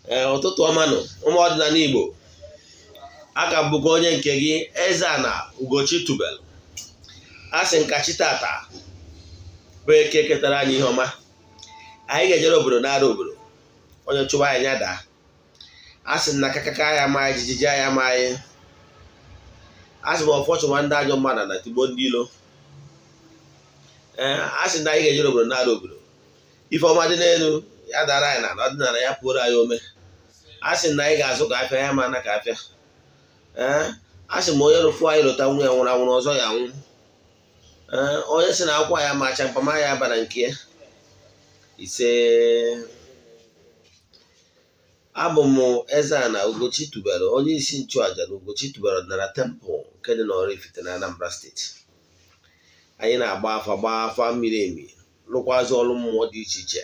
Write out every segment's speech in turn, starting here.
Ee, ụtụtụ ọma nụ, ụmụ ọdịnala Igbo. Aka m bụkwa onye nke gị, Eze-Ana Ugochi Tubelu. A sị m ka chi tata bụ Eke ketara anyị ihe ọma. Anyị ga-ejere obodo nara obodo, onye chụwa anyị ya daa. A sị m na kakaka ya ama anyị, jijiji ya ama anyị. A sị m ọfọ chụwa ndị ajọ mmadụ na tigbo ndị ilo. Ee, a sị na anyị ga-ejere obodo nara obodo. Ife ọma dị n'elu ya dara anyị na ọdịnala ya pụrụ anyị ome. A sị na anyị ga-azụ ka afịa ya ma na ka afịa. Ee, a sị m onye rụfụ anyị lụta nwunye ya nwụrụ anwụrụ ọzọ ya nwụ. Ee, onye sị na akwụkwọ ya ma acha mpama ya bara nke ya. Ise. Abụ m Eze-Ana Ugochi Tubelu, onye isi nchụaja na Ugochi Tubelu Ọdịnala Temple nke dị n'Oraifite na Anambra Steeti. Anyị na-agba afa, gbaa afa miri emi, lụkwazị ọrụ mmụọ dị iche iche.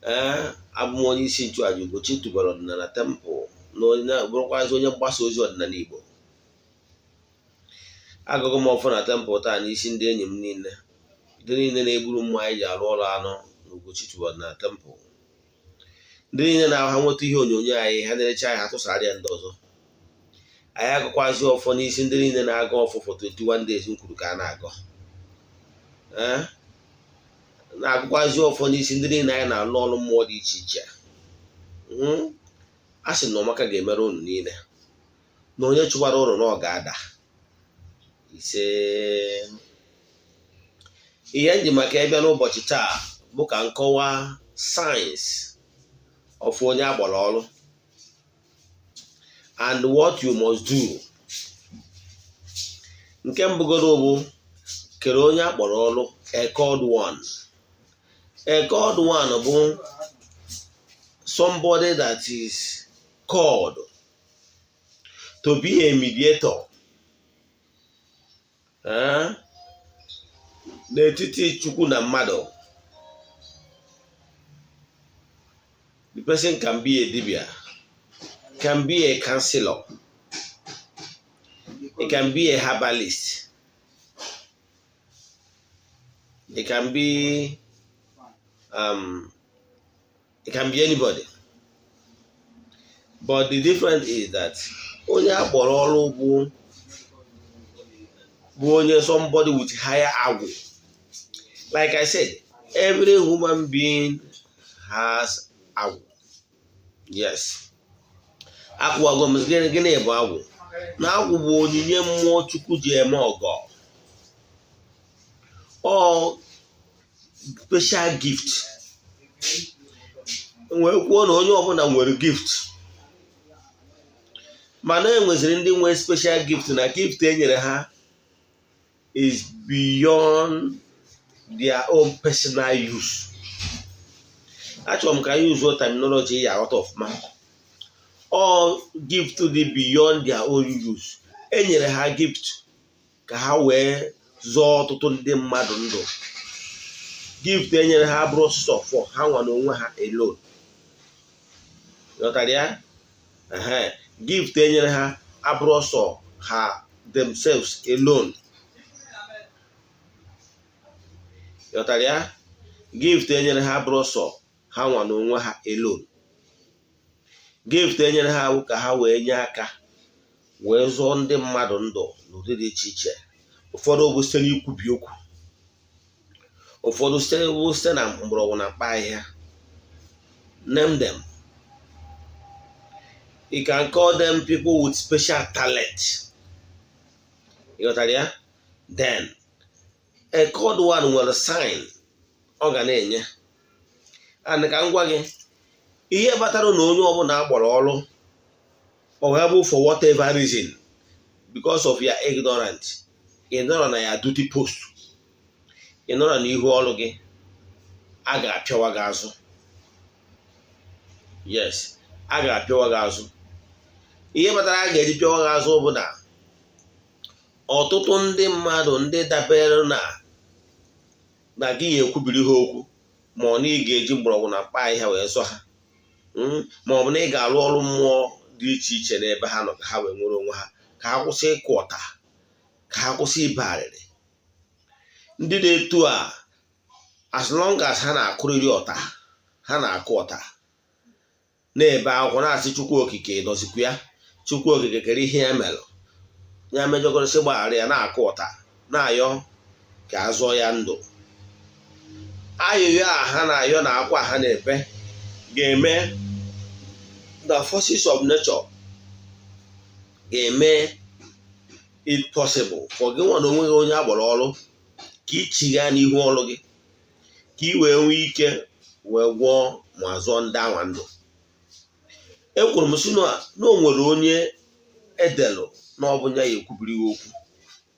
Ee, abụ m onye isi nchụaja Ugochi Tubelu Ọdịnala Temple na onye bụrụkwazị onye mgbasa ozi ọdịnala Igbo. Agụgụ m ọfọ na temple taa n'isi ndị enyi m niile, ndị niile na-egburu mmụọ anyị ji arụ ọrụ anụ na Ugochi Tubelu Ọdịnala Temple, ndị niile na-ha nweta ihe onyonyo anyị, ha na-erecha anyị, ha tụsara ya ndị ọzọ. Anyị agụkwazi ọfọ n'isi ndị niile na-agụ ọfọ for 21 days m kwuru ka a na-agọ. Ee, na-agụkwazi ọfọ n'isi ndị niile anyị na-alụ ọrụ mmụọ dị iche iche. A sị na ọmaka ga-emere unu niile, na onye chụwara ụlọ na ọ ga-ada. Ise. Ihe m ji maka ịbịa n'ụbọchị taa bụ ka nkọwa signs of onye agbara ọrụ and what you must do. Nke mbụgoro bụ kere onye akpọrọ ọrụ, a called one. A called one bụ somebody that is called to be a mediator, eh, n'etiti Chukwu na mmadụ. The person can be a dibia, can be a counselor, it can be a herbalist, it can be it can be anybody. But the difference is that onye akpọrọ ọrụ bụ onye somebody with higher agwụ. Like I said, every human being has agwụ. Yes, akwụwago m. Gịnị bụ agwụ? Na agwụ bụ onyinye mmụọ Chukwu ji eme ọgọ, ọ special gift. Wee kwuo na onye ọbụla nwere gift, mana e nweziri ndị nwere special gift, na gift e nyere ha is beyond their own personal use. Achọrọ m ka anyị use terminology ya aghọta ọfụma. Ọ gift dị beyond their own use. E nyere ha gift ka ha wee zọọ ọtụtụ ndị mmadụ ndụ. Gift e nyere ha bụrụ sọ for ha nwa na onwe ha alone. Ghọtara ya? Gift e nyere ha abụrụ sọ ha themselves alone. Ghọtara ya? Gift e nyere ha abụrụ sọ ha nwa na onwe ha alone. Gift e nyere ha bụ ka ha wee nye aka wee zọọ ndị mmadụ ndụ n'ụdị dị iche iche. Ụfọdụ bụ site n'ikwubi okwu, ụfọdụ bụ site na mgbọrọgwụ na mkpa ahịhịa. Name them. You can call them people with special talent. Ị ghọtara ya? Then a called one nwere sign ọ ga na-enye. And ka m gwa gị ihe kpatara na onye ọbụla agbara ọrụ, ọ wee bụ for whatever reason, because of your ignorant, ị nọrọ na ya duty post, ị nọrọ n'ihu ọrụ gị, a ga-apịawa gị azụ. Yes, a ga-apịawa gị azụ. Ihe kpatara a ga-eji pịawa gị azụ bụ na ọtụtụ ndị mmadụ ndị dabere na gị ga-ekwubiri ha okwu, ma ọ na ị ga-eji mgbọrọgwụ na mkpa ahịhịa wee zọ ha, ma ọ bụ na ị ga-arụ ọrụ mmụọ dị iche iche n'ebe ha nọ ka ha wee nwere onwe ha, ka ha kwụsị ịkụ ọta, ka ha kwụsị ibe arịrị. Ndị na-etu a, as long as ha na-akụrịrị ọta, ha na-akụ ọta. Na-ebe akwụkwọ, na-asị Chukwu Okike nọzikwa ya, Chukwu Okike kere ihe ya melụ ya, mejọgorosi gbaghara ya, na-akụ ụta, na-ayọ ka a zụọ ya ndụ. Ayụyọ a ha na-ayọ na akwa ha na-ebe ga-eme the forces of nature ga-eme it possible for gị nwa na onwe gị, onye agbara ọrụ, ka ị chigha n'ihu ọrụ gị, ka ị wee nwee ike wee gwọọ ma zụọ ndị anwa ndụ. Ekwuru m sị na o nwere onye edelụ na ọ bụ ya ya ekwubiri gị okwu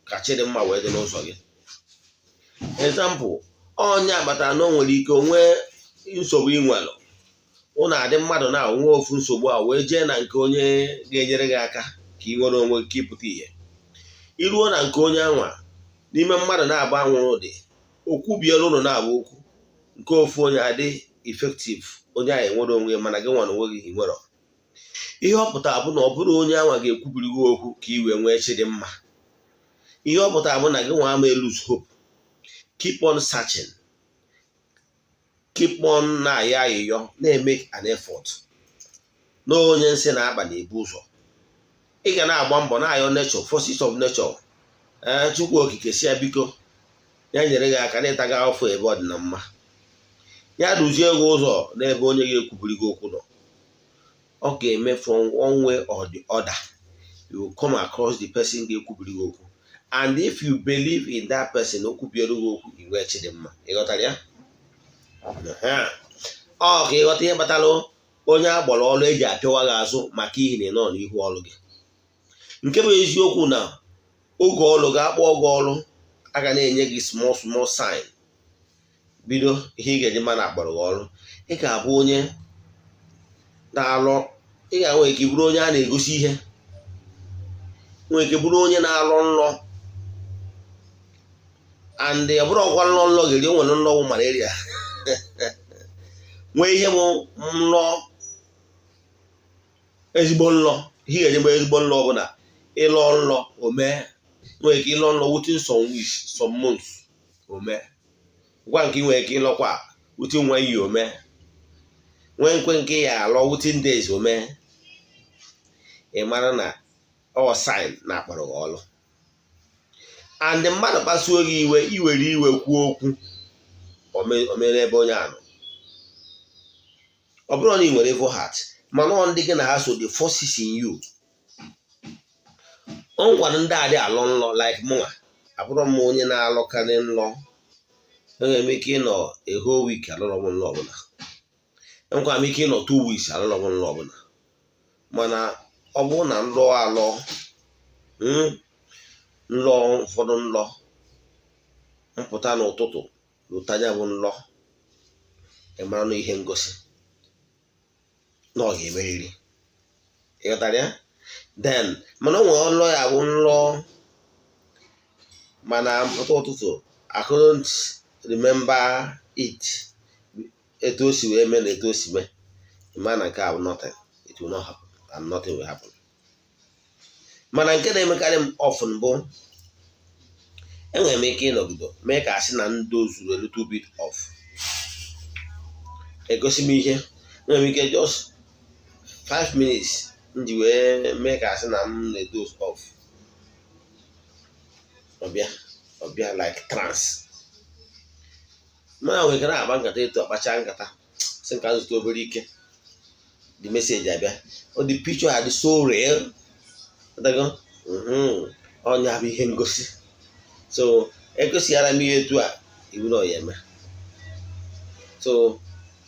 ka chidimma wee dị n'ụzọ gị. Example, onye kpatara na o nwere ike onwe nsogbu ị nwere, ụnụ adị mmadụ na onwe ofu nsogbu a, wee jee na nke onye ga-enyere gị aka ka ị nwere onwe gị, ka ịpụta ihe. Iruo na nke onye anwa, n'ime mmadụ na-abụ anwụrụ dị, okwu bielu ụnụ na-abụ okwu nke ofu onye adị effective, onye ahụ enwere onwe, mana gị nwa na onwe gị nwere ihe ọ pụtara bụ na ọ bụrụ onye anwa ga-ekwubiri gị okwu ka ị wee nwee chidimma. Ihe ọ pụtara bụ na gị nwa ama lose hope, keep on searching, keep on na-ayọ ayịyọ, na-eme an effort na onye nsị na-akpa na-ebu ụzọ. Ị ga na-agba mbọ na-ayọ nature, forces of nature, ee, Chukwu Okike, si ya biko, ya nyere gị aka n'ịta gị afọ ebe ọ dị na mma, ya duzie gị ụzọ n'ebe onye ga-ekwubiri gị okwu nọ. Ọ ga-eme from one way or the other, you will come across the person ga-ekwubiri gị okwu, and if you believe in that person, o kwubiere gị okwu, i nwee chidimma. Ị ghọtara ya? Ọ ka ịghọta ihe kpatara onye agbara ọrụ eji apịawa gị azụ maka ihi na ị nọ n'ihu ọrụ gị. Nke bụ eziokwu na oge ọrụ ga-akpọ gị ọrụ, a ga na-enye gị small small sign. Bido ihe ị ga-eji mana akpọrọ gị ọrụ, ị ga-abụ onye na-alụ, ị ga-enwe ike bụrụ onye a na-egosi ihe, nwere ike bụrụ onye na-alọ nlọ, and ọ bụrụ ọkwa nlọ nlọ ga-eri o nwere nlọ malaria, nwee ihe bụ nlọ, ezigbo nlọ. Ihe ga-eji mgbe ezigbo nlọ bụ na ịlọ nlọ omee, nwere ike ịlọ nlọ within some weeks, some months, omee gwa nke ị nwere ike ịlọkwa within one year, omee nwee nkwe nke ya alọ within days, omee. Ị mara na ọ sign na akpọrọ gị ọlụ. And mmadụ kpasuo gị iwe, iwere iwe kwuo okwu, omere ebe onye anọ. Ọ bụrụ na ị nwere evil heart, mana ọ ndị gị na ha so, the forces in you. Ọ nkwado ndị adị alọ nlọ like mụnwa, abụrụ m onye na-alọkarị nlọ. Enwere m ike ịnọ a whole week alọrọ m nlọ ọbụla, enwekwara m ike ịnọ 2 weeks alọrọ m nlọ ọbụla. Mana ọ bụrụ na nlọ alọ nlọ, ụfọdụ nlọ mpụta n'ụtụtụ lụtanya bụ nlọ, ị mara na ihe ngosi na ọ ga-emeriri. Ịghọtara ya? Then mana o nwere nlọ ya bụ nlọ, mana mpụta ụtụtụ, I couldn't remember it, etu o si wee mee na etu o si mee. Ịma na nke a bụ nothing, it will not happen and nothing will happen. Mana nke na-emekarị m often bụ enwere m ike ịnọgide mee ka a sị na ndụ zuru a little bit off, egosi m ihe. Enwere m ike just 5 minutes m ji wee mee ka a sị na m na-edoze off, ọbịa ọbịa like trance. Mana nwere ike na-agba nkata etu akpacha nkata, sị nka zụta obere ike, the message abịa, o the picture had so real. Ọnya bụ ihe ngosi. So egosighara m ihe etu a iwu na ọya eme. So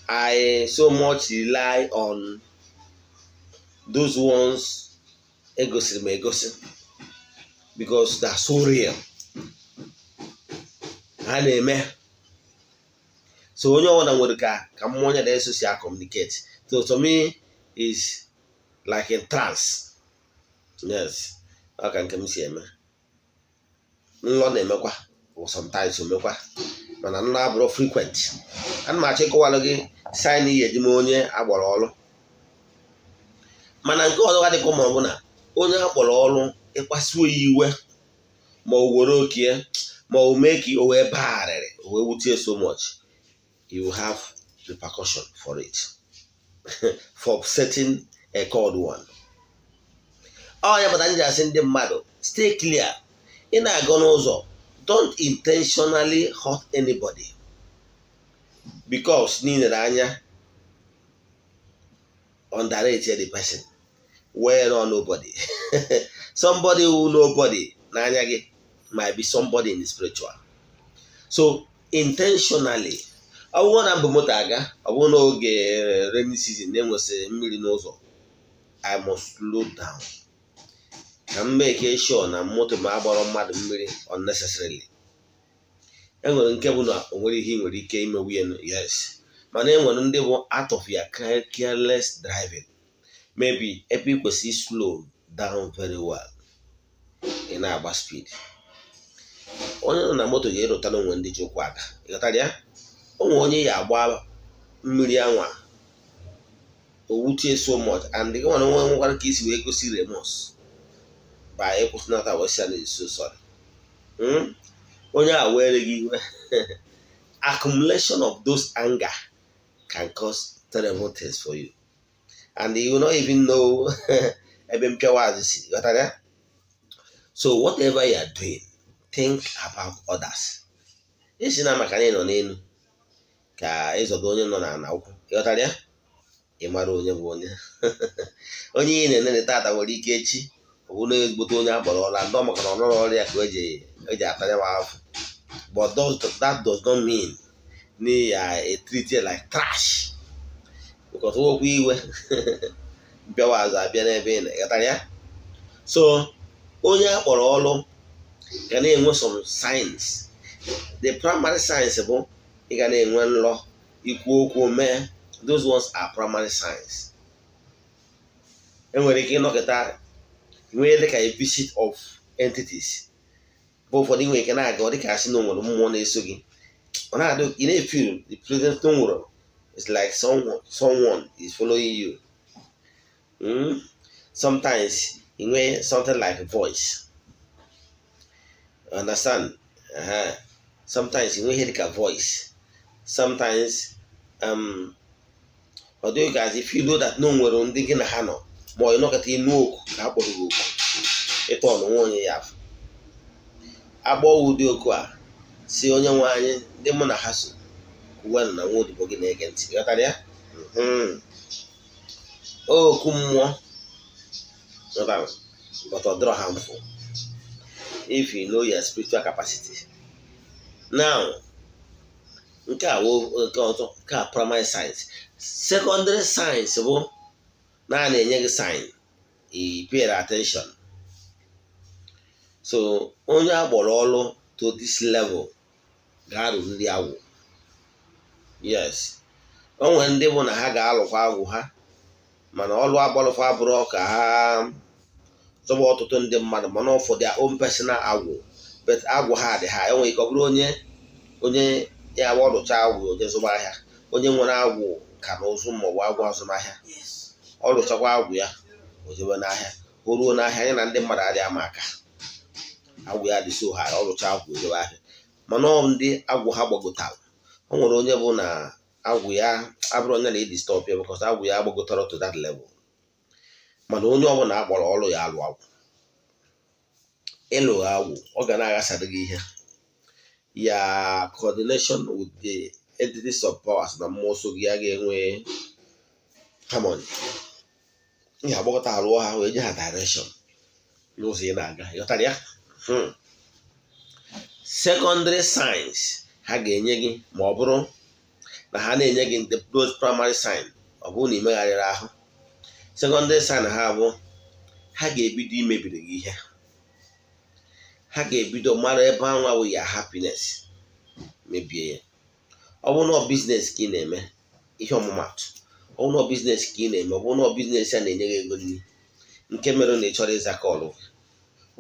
I so much rely on those ones egosiri m egosi because they are so real, ha na-eme. So onye ọbụla nwere ka mmụọ onye na-eso si communicate. So to me is like in trance. Yes, ọ ka nke m si eme. Nlọ na-emekwa bụ sometimes omekwa, mana nlọ abụrụ frequent. Ana m achọ ịkọwalụ gị sign ihe eji m onye agbara ọrụ. Mana nke ọzọ dịka ma ọ bụ na onye akpọrọ ọrụ ịkpasuo ya iwe, ma ọ were okie, ma ọ mee ka o wee baa arịrị, o wee wutie so much, you will have repercussion for it. for upsetting a called one. Ọ ya pụtara m ji asị ndị mmadụ, stay clear. Ị na-aga n'ụzọ, don't intentionally hurt anybody because n'ilere anya underrate the person well or nobody. Somebody who nobody n'anya gị might be somebody in the spiritual. So intentionally, ọ bụrụ na mbụ moto aga, ọ bụrụ n'oge rainy season na-enwesịrị mmiri n'ụzọ, I must slow down ka m make sure na moto ma agbọrọ mmadụ mmiri unnecessarily. Enwere nke bụ na o nwere ihe ị nwere ike imewu ya, yes, mana enwere ndị bụ out of your careless driving, maybe ebe ị kwesịrị slow down very well, ị na-agba speed. Onye nọ na moto ga-erota n'onwe ndị ji ụkwụ aga. Ịghọtara ya? O nwere onye ya agba mmiri anwa o wutie so much, and gị nwere nwe nwekwara ka isi wee gosi remorse by ịkwụsịnata wee sị na so sorry. Onye a were gị iwe, accumulation of those anger can cause terrible things for you and you will not even know ebe mpịawa azụ si. Ghọtara ya? So whatever you are doing, think about others. Isi na maka na ị nọ n'elu ka ịzọdo onye nọ n'ala ụkwụ. Ịghọtara ya? Ị mara onye bụ onye. Onye ị na-enene tata nwere ike echi ọ bụrụ na ezigbote onye akpọrọ ọla ndị ọ maka na ọ nọrọ ọrụ ya ka eji atanya m afọ. But that does not mean na ya treat it like trash, because okwu iwe mpịawa azụ abịa n'ebe ị nọ. Ịghọtara ya? So onye akpọrọ ọrụ ga na-enwe some signs. The primary signs bụ ị ga na-enwe nlọ, ikwu okwu mee. Those ones are primary signs. Enwere ike ịnọkịta nwee dịka a visit of entities, bụ ụfọdụ nwere ike na-aga, ọ dịka asị na o nwere mmụọ na-eso gị, ọ na-adị ị na-efeel the presence na o nwere. It's like someone is following you. Sometimes ị nwee something like voice, understand? Sometimes ị nwee ihe dịka voice. Sometimes ọ dịghị ka as if you know that na o nwere ndị gị na ha nọ, ma ọ nọkọta ịnụ oku ka a kpọrọ gị oku ịtọ ọnụ nwa onye ya afọ agbọọ ụdị oku a, si onye nwe anyị, ndị mụ na ha so kwuwenụ na nwa odibo gị na-ege ntị. Ghọtara ya? Oku mmụọ, ghọtara? But ọ dịrọ harmful if you know your spiritual capacity. Now, nke a wụ nke ọzọ, nke a primary signs. Secondary signs bụ na a na-enye gị sign, i pay attention. So onye agbọrọ ọrụ to this level ga-arụrịrị agwụ. Yes, o nwere ndị bụ na ha ga-alụkwa agwụ ha, mana ọlụ akpọrọfa abụrụ ka ha zọba ọtụtụ ndị mmadụ, mana for their own personal agwụ. But agwụ ha dị ha enwere ike ọ bụrụ onye ya ọlụcha agwụ onye zụba ahịa, onye nwere agwụ nka na ụzụ maọbụ agwụ azụmahịa. Ọ lụchakwa agwụ ya, o jebe n'ahịa. O ruo n'ahịa, ya na ndị mmadụ adịghị ama aka. Agwụ ya dị so ha, ọ lụcha agwụ, ejebe ahịa. Mana ọ ndị agwụ ha gbagotara, o nwere onye bụ na agwụ ya abụrụ onye na-edisturb ya because agwụ ya agbagotara to that level. Mana onye ọbụla akpọrọ ọrụ ya alụ agwụ, ịlụ agwụ, ọ ga na-aghasara gị ihe ya. Coordination with the entities of powers na mmụọ so gị ya ga-enwe harmony. Ihe agbakọta alụọ ha wee nye ha direction n'ụzọ ị na-aga. Ịghọtara ya? Secondary signs ha ga-enye gị, ma ọ bụrụ na ha na-enye gị those primary sign, ọ bụrụ na ị megharịrị ahụ, secondary sign ha bụ ha ga-ebido imebiri gị ihe. Ha ga-ebido mara ebe anwa bụ ya happiness, mebie ya. Ọ bụrụ na business ka ị na-eme, ihe ọmụmatụ, ọ bụrụ na business ka ị na-eme, ọ bụrụ na business a na-enye gị ego nri, nke mere na ị chọrọ ịza call,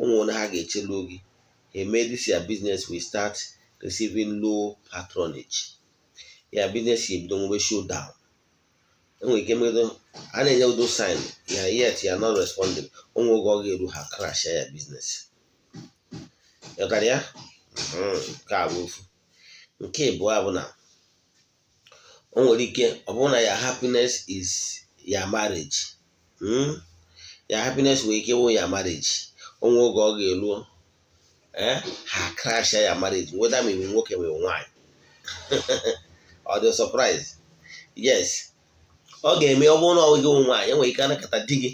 ụmụ onye ha ga-echelu gị eme this, your business will start receiving low patronage. Ya business ebido nwebe showdown. Enwere ike medo a na-enye udo sign ya, yet ya not responding. Onwe oge ọ ga-eru, ha crash ya business. Ịghọtara ya? Nke a bụ ofu. Nke abụọ bụ na O nwere ike ọ bụrụ na your happiness is your marriage. Your happiness nwere ike ịwụ your marriage. Onwe oge ọ ga-eruo, ha crash ya marriage, whether ma iwu nwoke ma iwu nwaanyị. Ọ dị surprise? Yes, ọ ga-eme. Ọ bụrụ na ọ gị nwaanyị, enwere ike anakọta di gị,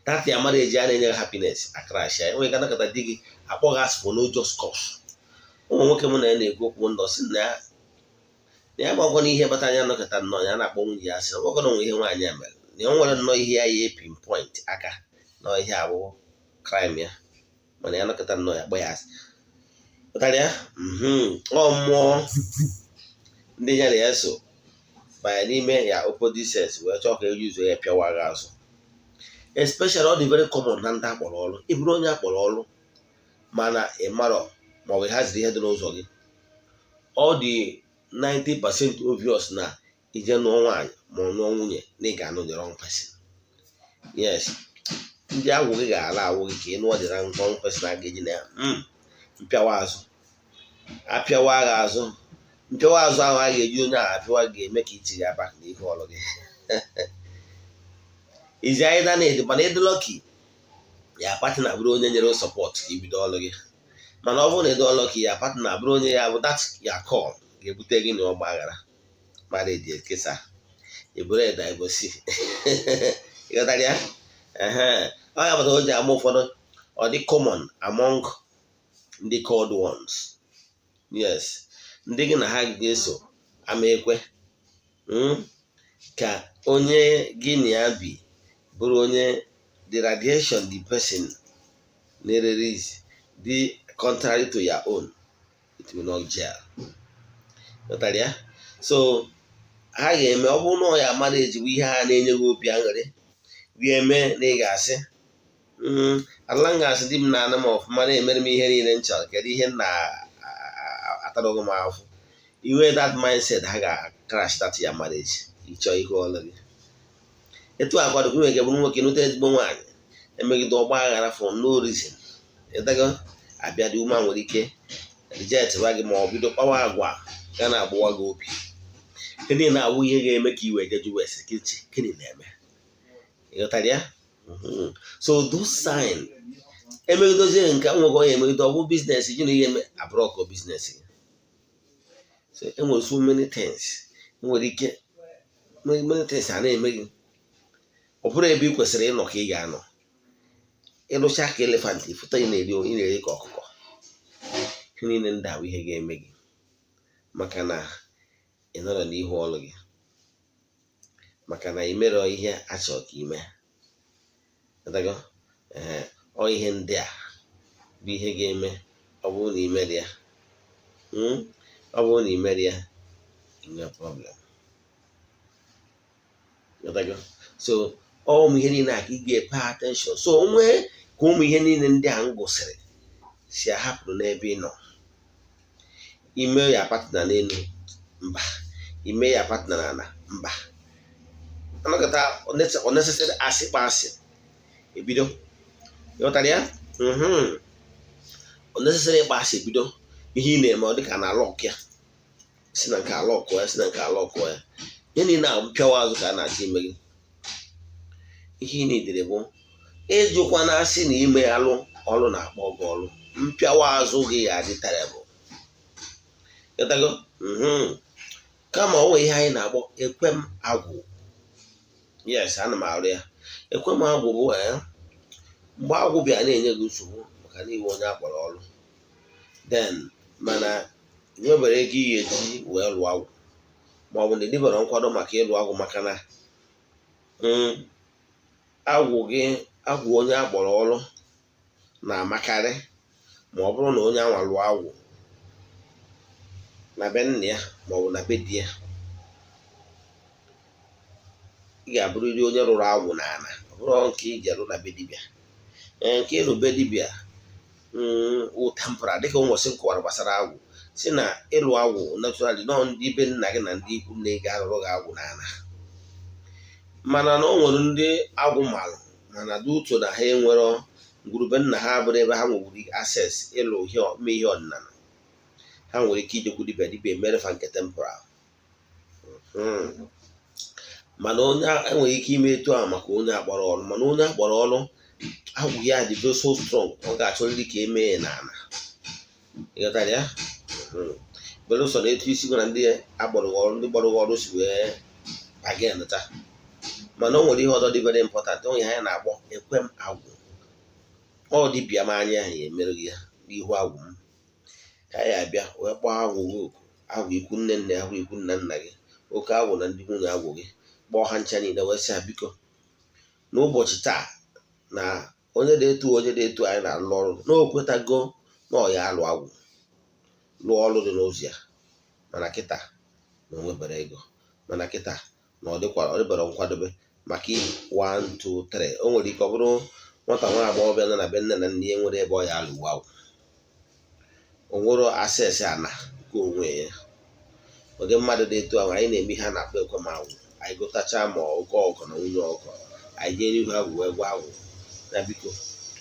that ya marriage a na-enye happiness, acrash ya. Enwere ike anakọta di gị akpọ gị asị for no just cause. Ụmụ nwoke mụ na ya na-ekwu okwu ndọ sị na ya na ya gbakọ na ihe bata anya nọkọta nnọọ ya na-akpọ nwunye ya asị. Ọ gbakọ na onwe ihe nwaanyị a mere na o nwere nnọọ ihe ya ya pinpoint aka na ihe abụ crime ya, mana ya nọkọta nnọọ ya kpọ ya asị. Pụtara ya ọ mmụọ ndị ya na ya so banye n'ime ya opposite sex wee chọọ ka eji ụzọ ya pịawa gị azụ. Especially, ọ dị very common na ndị akpọrọ ọrụ. Ịbụrụ onye akpọrọ ọrụ mana ị marọ maọbụ ị haziri ihe dị n'ụzọ gị, ọ dị 90% obvious na ije nụọ nwaanyị ma ọ nụọ nwunye na ị ga-anụ the wrong person. Yes, ndị agwụ gị ga-ala awụ gị ka ị nụọ the wrong person. A ga-eji na ya mpịawa azụ, apịawa agha azụ. Mpịawa azụ ahụ a ga-eji onye ahụ apịawa ga-eme ka ichi ya back n'ihe ọrụ gị. Izi anyị na ịdị, mana ịdị lucky, ya partner bụrụ onye nyere support ka ibido ọrụ gị. Mana ọ bụrụ na ịdị lucky, ya partner bụrụ onye ya bụ that ya call ga-ebute gị na ọgba aghara, marriage ekesa, eburu divorce. Ịghọtara ya? Ọ ya pụtara o ji ama ụfọdụ, ọ dị common among ndị called ones. Yes, ndị gị na ha ga-eso ama ekwe ka onye gị na ya bi bụrụ onye the radiation the person na-release dị contrary to your own, it will not gel. Ghọtara ya? So ha ga-eme, ọ bụrụ na ọ ya mara ejigbo ihe ha na-enye gị obi aṅụrị, ga-eme na ị ga-asị ala m ga-asị di m na-ana m ọfụma, na-emere m ihe niile m chọrọ, kedu ihe m na-atara m afụ? Iwe that mindset, ha ga-crash that ya marriage. Ịchọ ihe ọlụ gị etu a kwado nwere ike bụrụ nwoke nụta ezigbo nwaanyị, emegide ọgba aghara for no reason. Ịdago abịa dị ume nwere ike reject gwa gị ma ọ bido kpawa agwa ga na-agbụwa gị obi. Ihe niile awụ ihe ga-eme ka iwe jeju wee sị gịnị na-eme? Ịghọtara ya? So those sign emegidozie nke nwekọ ya emegide, ọ bụ business ji na ihe eme abụrọkọ business gị. So enwere so many things, nwere ike many things a na-eme gị, ọ bụrụ ebe ị kwesịrị ịnọ ka ị ga-anọ. Ịlụcha ka elephant fụta, ị na-eri, ị na-eri ka ọkụkọ. Ihe niile ndị a bụ ihe ga-eme gị maka na ị nọrọ n'ihu ọrụ gị, maka na ị merọ ihe a chọrọ ka ime. Ee, ọ ihe ndị a bụ ihe ga-eme. Ọ bụrụ na ị mere ya, ọ bụrụ na ị mere ya, nwee problem. So ụmụ ihe niile a ka ị ga-epay attention. So nwee ka ụmụ ihe niile ndị a m gụsịrị si ahapụrụ n'ebe ị nọ, ime ya partner n'elu mba, ime ya partner n'ala mba, anọkọta unnecessary asị kpa asị ebido. Ịghọtara ya? Unnecessary ịkpa asị ebido. Ihe ị na-eme, ọ dịka na alọk ya si na nke alọkụ ya, si na nke alọkụ ya. Ihe niile a mpịawa azụ ka a na-achọ ime gị. Ihe ị na-edere bụ ịjụkwa na asị na ime alụ ọrụ na-akpọ gị ọrụ, mpịawa azụ gị ya adị terrible. Ịghọtago? Kama ọ nwee ihe anyị na-akpọ ekwem agwụ. Yes, ana m arụ ya. Ekwem agwụ bụ mgbe agwụ bịa na-enye gị nsogbu maka na iwe onye akpọrọ ọrụ, then mana nwebere ego iyi eji wee lụọ agwụ, ma ọ bụ na ịdịbara nkwado maka ịlụ agwụ, maka na agwụ gị, agwụ onye akpọrọ ọrụ na-amakarị ma ọ bụrụ na onye anwa lụọ agwụ na be nna ya ma ọ bụ na be di ya. Ị ga-abụrịrị onye rụrụ agwụ n'ala, ọ bụrụ nke ị ji alụ na be dibịa. Ee, nke ịlụ be dibịa wụ temporal, dịka ụmụsị m kọwara gbasara agwụ, si na ịlụ agwụ naturally nọ ndị be nna gị na ndị ikwu nne gị ga-arụrụ gị agwụ n'ala. Mana na o nwere ndị agwụ malụ, mana dị ụtụ na ha enwero ngwurube nna ha, bụrụ ebe ha nwewuru access ịlụ ihe, mee ihe ọdịnala, ha nwere ike ijekwu dibịa, dibịa emere fa nke temporal. Mana onye enwere ike ime etu ahụ maka onye akpọrọ ọrụ, mana onye akpọrọ ọrụ, agwụ ya dị very so strong, ọ ga-achọrịrị ka emee ya n'ala. Ịghọtara ya? Belụsọ na etu isi na ndị akpọrọ ọrụ, ndị gbọrọ ọrụ si wee bargain taa. Mana o nwere ihe ọzọ dị very important. O nwere ihe anyị na-akpọ ekwem agwụ. Ọ dibịa m anya ahụ ya emerụ gị ya n'ihu agwụ m, ka anyị abịa wee kpọọ agwụ gị oku, agwụ ikwu nne nne, agwụ ikwu nna nna gị, oke agwụ na ndị nwunye agwụ gị, kpọọ ha ncha niile wee sị ha, biko, n'ụbọchị taa na onye dị etu, onye dị etu anyị na-alụ ọrụ na o kwetago na ọ ya alụ agwụ, lụọ ọrụ dị n'ụzọ ya, mana kịta na o nwebere ego, mana kịta na ọ dịkwa ọ dịbara nkwadobe maka ihe 1 2 3. O nwere ike ọ bụrụ nwata nwa agbọghọbịa nọ na be nne na nne ya, nwere ebe ọ ya alụwu agwụ, o nwere access ana nke onwe ya. Ụdị mmadụ dị etu ahụ, anyị na-eme ihe a na-akpọ ekwem agwụ. Anyị gụtacha ma oke ọkụ na nwunye ọkụ, anyị jee n'ihu agwụ wee gwa agwụ na biko,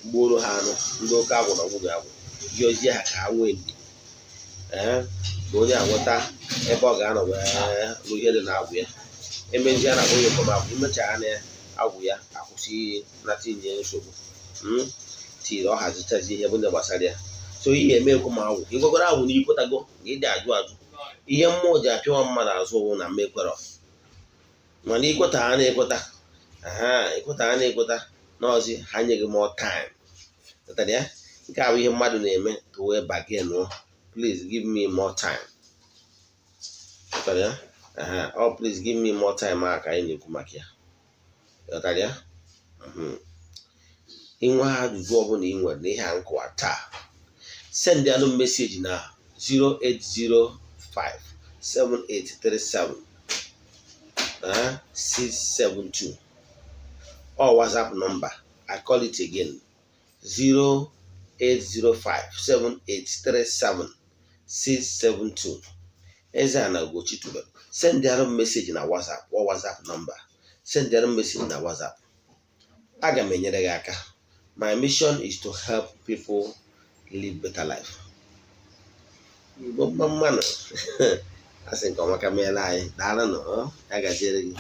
gbuoro ha anụ, ndị oke agwụ na nwunye agwụ, yọzie ha ka ha nwee ndidi, ee, ka onye a nweta ebe ọ ga-anọ wee lụ ihe dị na-agwụ ya. Emezie na akpọ ya ekwem agwụ. Imechaa na agwụ ya akwụsị nata inye nsogbu tiri, ọ hazichazi ihe bụ ndị gbasara ya. So ihe eme ekwem agwụ, ịgwagoro agwụ na ikwetago na ịdị ajụ ajụ. Ihe mmụọ ji apịawa mmadụ azụ wụ na mmekwerọ, mana ikweta ha na-ekweta ha, ikweta ha na-ekweta n'ọzi, ha nye gị more time. Ghọtara ya? Nke a bụ ihe mmadụ na-eme to wee bargain: "Please give me more time." Ghọtara ya? Oh, "Please give me more time" a ka anyị na-ekwu maka ya. Ghọtara ya? Inwe ajụjụ ọbụla ị nwere n'ihe a nkụwa taa, send anụ message na 0805 7837 672 or WhatsApp number. I call it again: 0805 7837 672. Eze-Ana Ugochi tubelu. Send anụ message na WhatsApp or WhatsApp number. Send anụ message na WhatsApp, aga m enyere gị aka. My mission is to help people live better life. Igbo mma mmanụ, asị nke ọma ka meela anyị. Daalụnụ, ya gaziere gị.